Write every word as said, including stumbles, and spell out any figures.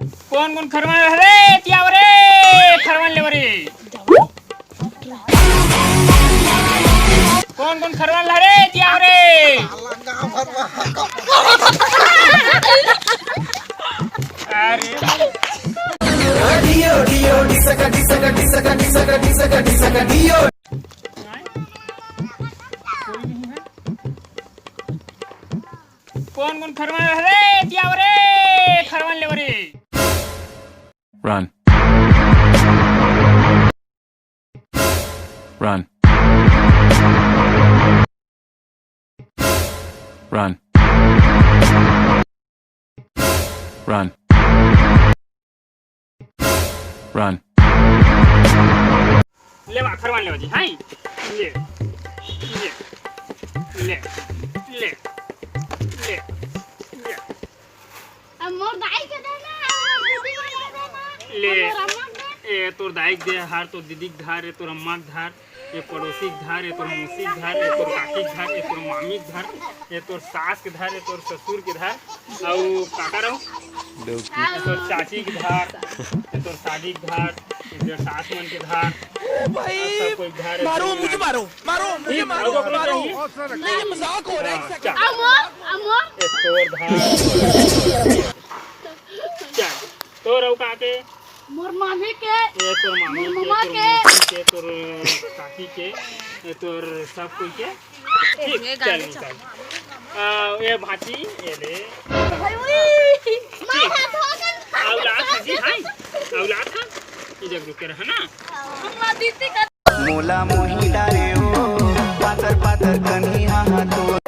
कोन कोन खरवन हरे, तियाव रे, खरवन लेव रे। कोन कोन खरवन हरे, तियाव रे। अरे। कोन कोन खरवन हरे, तियाव रे, खरवन लेव रे। Run. Run. Run. Run. Run. लेवा, खरवन लेवा जी, हाय। ले। ले। ले। ले। ले। ले। अब मोर दाई के देना, अब मोर दीदी के देना, ले। अब मोर अम्मा के दे। ए, तोर दाई के दे हार, तोर दीदी के धार, ए, तोर अम्मा के धार, ए, पड़ोसी के धार, ए, तोर मौसी के धार, ए, तोर काकी के धार, ए, तोर मामी के धार, ए, तोर सास के धार, ए, तोर ससुर के धार, अउ काका रहो? डौकी। ए, तोर चाची के धार, ए, तोर साली के धार, ए, तोर सास मन के धार, भाई, अउ सब कोई के धार, ए, मारो, सब मुझे मारो, मारो, मुझे ठीक, मारो, अउ ओकरो मारो। चाहिए? नहीं, ये मजाक हो रहा है, हाँ, चल। अमोर, अमोर। ए, तोर धार। चल, तोर अउ का के? मोर मामी के। ए, तोर मामी मोर के, ममा तोर के। मौसी के, तोर काकी के, ए, तोर सब कोई के। ठीक, ये चल गाने निकाल। आ, ए भांची, ए ले। भाई, उई। ठीक। मार हाथ हो गन। अउ लात जी, हाय। अउ लात हा। ई जग रुके रहा ना। हमरा दीदी का मोला मोही डारे ओ, पातर पातर कन्हैया हा तो।